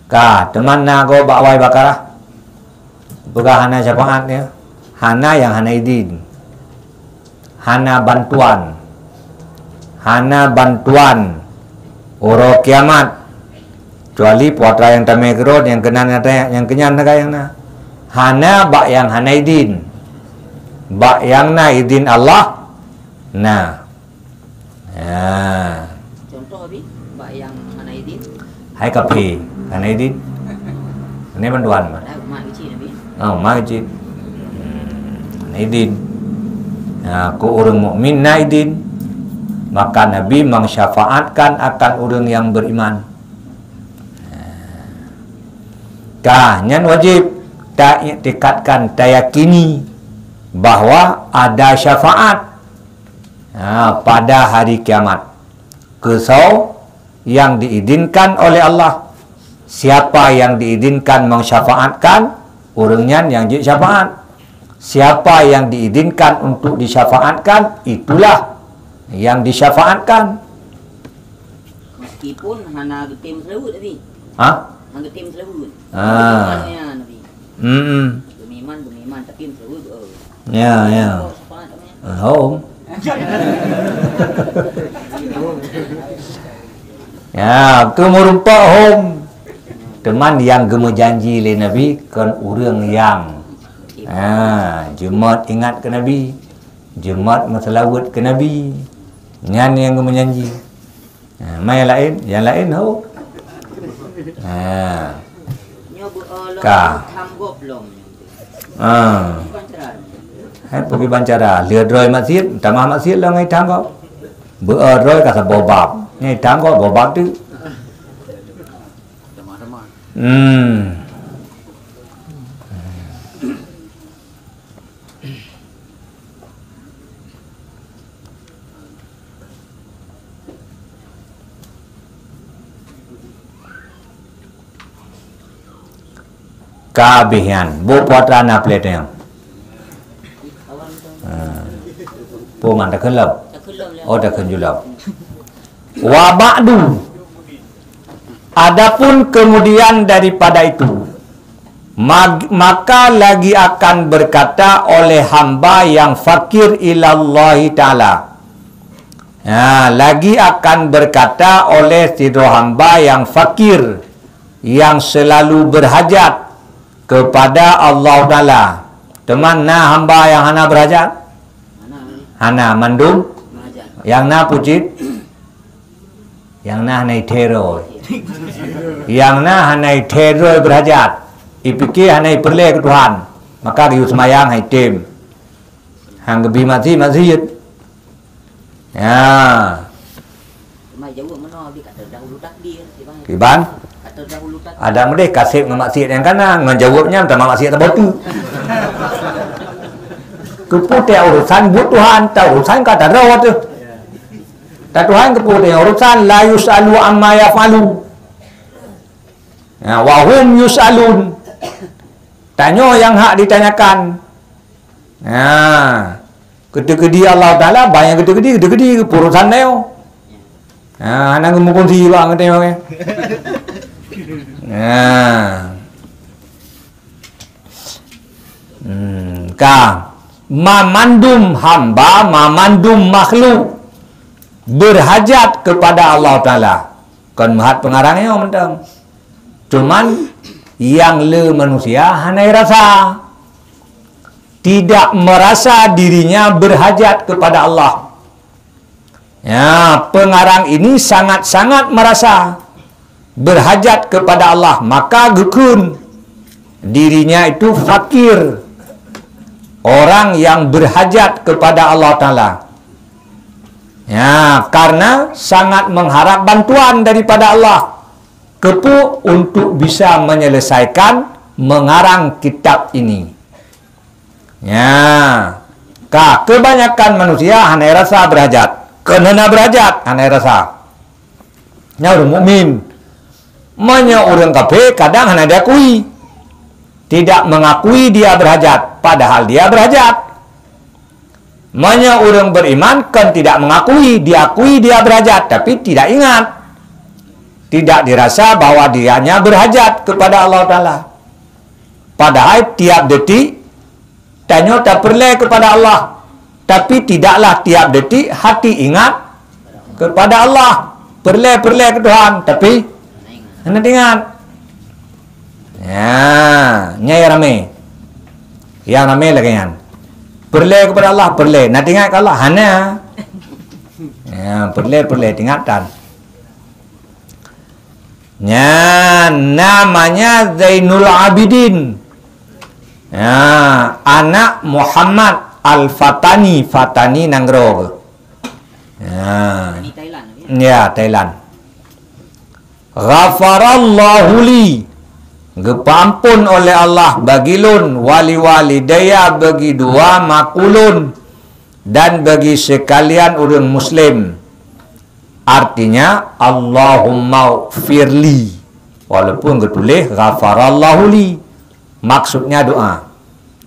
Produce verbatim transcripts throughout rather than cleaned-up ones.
Ka, teuma na gob bak awai Baqarah. Peugah hana syafaat nyan. Hana nyang hana idin. Hana bantuan. Hana bantuan uroe kiamat. Kecuali putra nyang tamé keudroe nyang keunan nyang tanya, nyang keunyan sagai nyang na. Hana bak nyang hana idin. Bak nyang na idin Allah, na. Ha. Contoh, Abi, bak nyang hana idin? Hai kafé, hana idin. Hana bantuan, Mak. Padahai umat keuci, Abi. Oh, umat keuci. Hmm, hana idin. Ha, keu ureueng mukmin na idin. Maka Nabi mengsyafaatkan akan ureueng nyang beriman. Ha. Ka, nyan wajéb taiktikadkan, tayakini bahwa ada syafaat. Ha, pada hari kiamat. Keusoe nyang diizinkan oleh Allah. Siapa yang diizinkan mengsyafaatkan, ureueng nyan nyang jeuet syafaat. Siapa yang diizinkan untuk disyafaatkan, itulah yang disyafaatkan. Meskipun hana geutem seulaweuet, Nabi. Ha? Hana geutem seulaweuet. Ah. Geutem seulaweuet, Nabi. Hmm. Geumiman, geumiman, tapi meuseulaweuet, oh. Ya, ya. Oh, syafaat namanya. Ah, hom. Ya, keu meureumpok hom. Teuma nyang geumeujanji lé Nabi kon ureueng nyang, ha, jeuet ingat keu Nabi, jeuet meuseulaweuet keu Nabi. Nyan nyang geumeujanji. Ha, ma nyang laén, nyang laén ho. Ha. Nyoe beu-, eh, lom Ka. Tanggop lom. Ha. Bukan cara. Hai, peugi ban cara. Lheueh droe maksiet, tamah maksiet lom ngai tanggop. Beu-, eh, droe ka saboh bab. Ngai tanggop boh bab tu. Hmm. Ka abéh nyan, buet putra na plét nyan. Ha. Peue man takheun lom? Oh, takheun julom. Wa ba'du. Adapun kemudian daripada itu, mag-, maka lagi akan berkata oleh hamba yang fakir ilallahi ta'ala. Ya, lagi akan berkata oleh sidroe hamba yang fakir, yang selalu berhajat kepada Allah Ta'ala. Teuma na hamba nyang hana berhajat? Hana, mandum. Nyang na pucit? Nyang na hana ithero. Nyang na hana ithero berhajat. Ipike hana ipeureulée keu Tuhan. Maka geuyue seumayang hai tem. Hang geubi maksiet, maksiet. Ya. Cuma jaweueb meunoe, Abi, ka terdahulu takdir, Iban. Iban? Ka terdahulu takdir. Ada meudeh kaseb ngon maksiet nyang kana, ngon jaweueb nyan teuma maksiet saboh teuk. Keupeue teuh urusan buet Tuhan, ta urusan ka tadroe teuh. Ta Tuhan keupeue teuh urusan, la yus'alu amma yaf'alu. Ya, wa hum yus'alun. Tanyoe nyang hak ditanyakan. Ha. Keuteukeu di Allah Taala, ban nyang keuteukeu di, keuteukeu di, urusan nyoe. Ha, hana geumeukunsi bak ngon tanyoe, eh. Ha. Hmm, ka. Mamandum hamba, mamandum makhluk berhajat kepada Allah Taala. Kon meuhat peungarang nyoe mantong. Cuman, nyang le manusia hana rasa. Tidak merasa dirinya berhajat kepada Allah. Ya, pengarang ini sangat-sangat merasa berhajat kepada Allah, maka geukheun dirinya itu fakir, orang yang berhajat kepada Allah Taala. Ya, karena sangat mengharap bantuan daripada Allah. Keupeue? Untuk bisa menyelesaikan mengarang kitab ini. Ya, ka, kebanyakan manusia hana rasa berhajat. Kon hana berhajat, hana rasa. Nyan ureueng mukmin. Meunyoe ureueng kafé kadang hana diakui. Tidak mengakui dia berhajat, padahal dia berhajat. Meunyoe ureueng beriman kon tidak mengakui, diakui dia berhajat, tapi tidak ingat. Tidak dirasa bahwa dianya berhajat kepada Allah Taala. Padahai tiap detik tanyoe tapeureulée kepada Allah, tapi tidaklah tiap detik hati ingat kepada Allah. Peureulée-peureulée keu Tuhan, tapi hana ingat. Ya, nyang ramé. Nyang ramé lagée nyan. Peureulée kepada Allah, peureulée. Na ingat keu Allah, hana. Ya, peureulée-peureulée ingat tan. Nyan namanya Zainul Abidin. Ya, anak Muhammad Al-Fatani, Fatani nanggroe. Ya. Di Thailand, ya? Ya, Thailand. Ghafarallahu li. Geupeuampon oleh Allah bagi lôn, wali walidayya, bagi dua makulun, dan bagi sekalian ureuëng muslim. Artinya, Allahumma firli. Walaupun geutuléh ghafarallahu li. Maksudnya doa.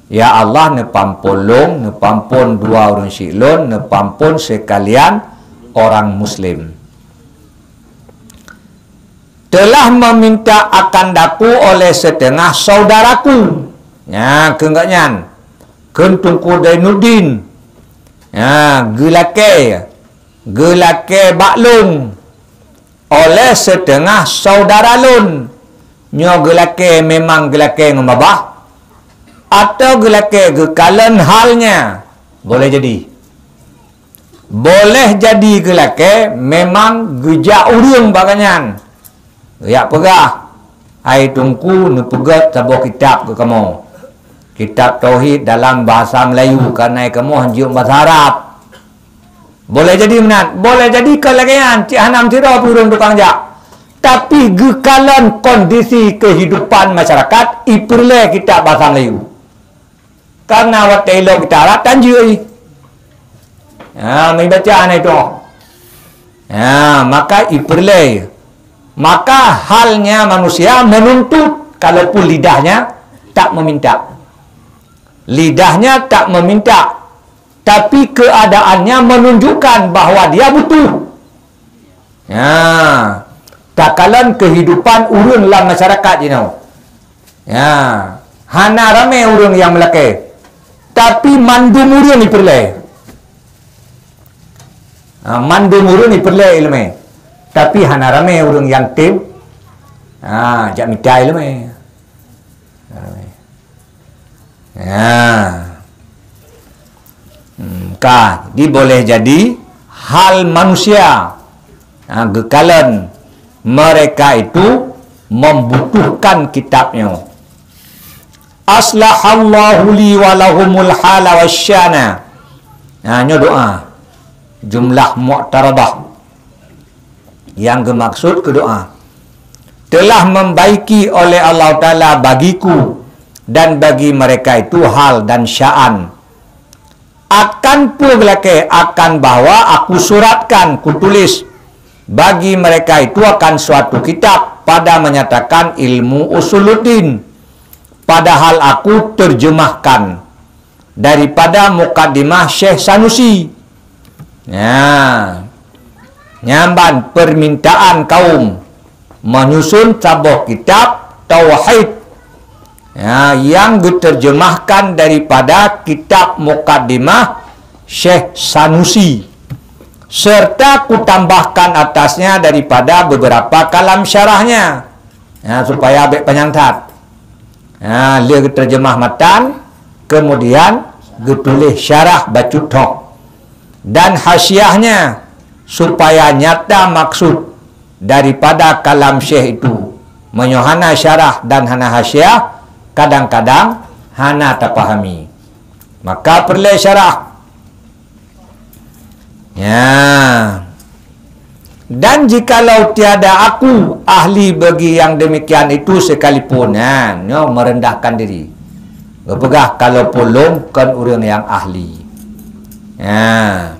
Ya Allah, neupampon lôn, neupampon dua ureuëng syik lôn, neupampon sekalian orang muslim. Telah meminta akan daku oleh setengah saudaraku. Nya, keu gobnyan. Kheun Teungku Zainuddin. Nya, geulakée. Geulakée bak lôn oleh setengah saudara lôn. Nyoe geulakée memang geulakée ngon babah, atau geulakée geukalon hal nyan? Boleh jadi. Boleh jadi geulakée memang geujak ureuëng bak gobnyan. Geujak peugah, "Hai Teungku, neupeugét saboh kitab keu kamoe. Kitab tauhid dalam bahasa Melayu, kareuna kamoe hanjeuet bahasa Arab." Boleh jadi meunan, boleh jadi ka lagée nyan, cit hana meusidroe pih ureuëng tukang jak. Tapi geukalon kondisi kehidupan masyarakat, ipeureulée kitab bahasa Melayu. Karena watée ilok kitab Arab tan jeuet. Ha, meubaca hana itu. Ha, maka ipeureulée. Maka halnya manusia menuntut, kalaupun lidahnya tak meminta. Lidahnya tak meminta, tapi keadaannya menunjukkan bahwa dia butuh. Ya, takalon kehidupan ureuëng lam masyarakat jinoe. Ya, hana ramé ureuëng nyang meulakée, tapi mandum ureuëng ipeureulée. Ha, mandum ureuëng ipeureulée iéleumé, tapi hana ramé ureuëng nyang tem, ha, jak mita iéleumé. Ya. Hmm, ka, jadi boleh jadi hal manusia, ha, geukalon mereka itu membutuhkan kitab nyoe. Aslahallahu li wa lahumul hala wasyana. Ha, nyoe doa. Jumlah mu'taradah. Yang geumaksud keu doa, "Telah membaiki oleh Allah Taala bagiku dan bagi mereka itu hal dan sya'an. Akan peue geulakée? Akan bahwa aku suratkan, kutulis bagi mereka itu akan suatu kitab pada menyatakan ilmu usuluddin, padahal aku terjemahkan daripada Mukaddimah Syekh Sanusi." Ya. Nyan ban permintaan kaum menyusun saboh kitab tauhid, ya, yang diterjemahkan daripada kitab Mukaddimah Syekh Sanusi, serta kutambahkan atasnya daripada beberapa kalam syarahnya. Ya, supaya bék panyang that. Ha, lheueh geuteurjeumah matan, kemudian geutuléh syarah bacut thok dan hasyiahnya, supaya nyata maksud daripada kalam syekh itu. Meunyoe hana syarah dan hana hasyiah, kadang-kadang hana tapahami. Maka peureulée syarah. Ya. Dan jikalau tiada aku ahli bagi yang demikian itu sekalipun, ya, nyoe merendahkan diri. Geupeugah, "Kalaupun lôn kon ureuëng nyang ahli." Ya.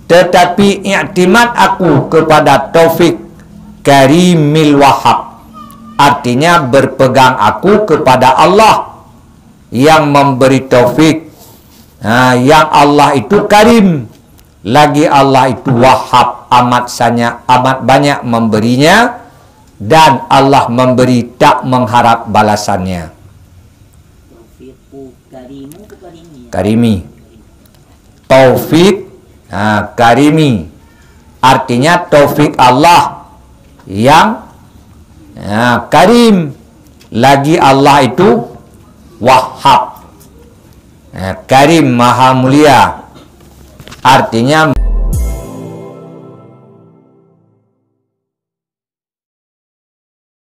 Tetapi iktimat aku kepada Taufik Karimil Wahhab. Artinya berpegang aku kepada Allah yang memberi taufik. Ha, yang Allah itu Karim, lagi Allah itu Wahhab, amat sanya-, amat banyak memberinya Dan Allah memberi tak mengharap balasannya. Karimi. Taufik, ha, Karimi. Artinya taufik Allah yang, ha, Karim. Lagi Allah itu Wahhab. Ha, Karim, Maha Mulia. Artinya